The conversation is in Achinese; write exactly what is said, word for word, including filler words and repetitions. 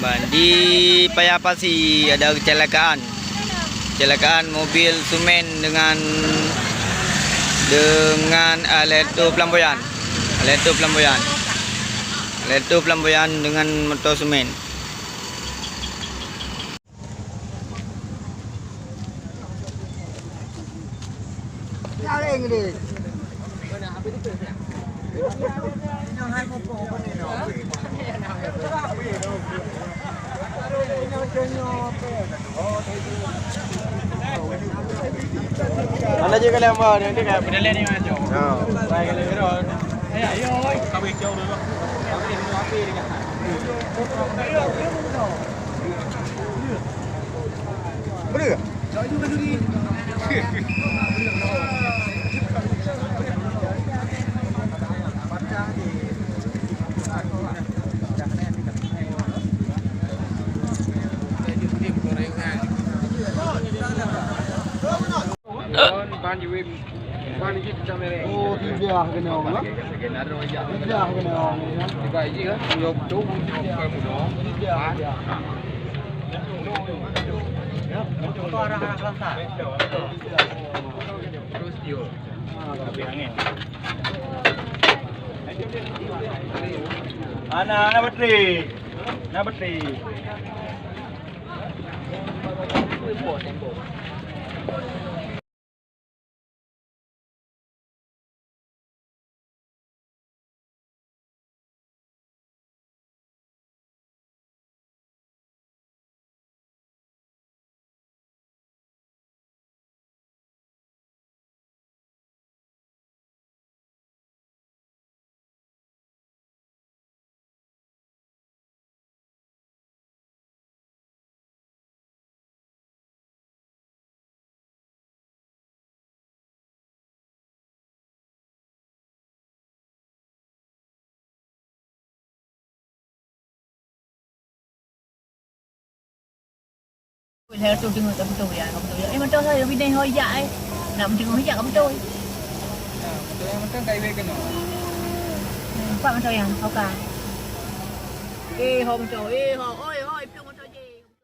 Di Paya Pasi ada kecelakaan. Kecelakaan mobil semen dengan, dengan, ah, Alto Flamboyan. Alto Flamboyan. Alto Flamboyan dengan motor semen. Mana je kalian bawa ni, dia kat pedalai ni macam. Ha. Baik, kalau kira. Ayo, ayo. Kami jauh dulu. Boleh ke? Oh, tiga kena orang, ha? Tiga kena orang, ya. Tiga biji, kan? Tiga. Terus dia. Ana, ana bateri. Ana bateri. Saya tu tengok tak betul ya, tak betul ya. Eh, mata saya lebih dari hoi jak eh. Nak tengok hijak tak betul. Nah, betul yang betul tak iwek kena. Nampak mata yang, oka. Eh, ho betul. Eh, ho.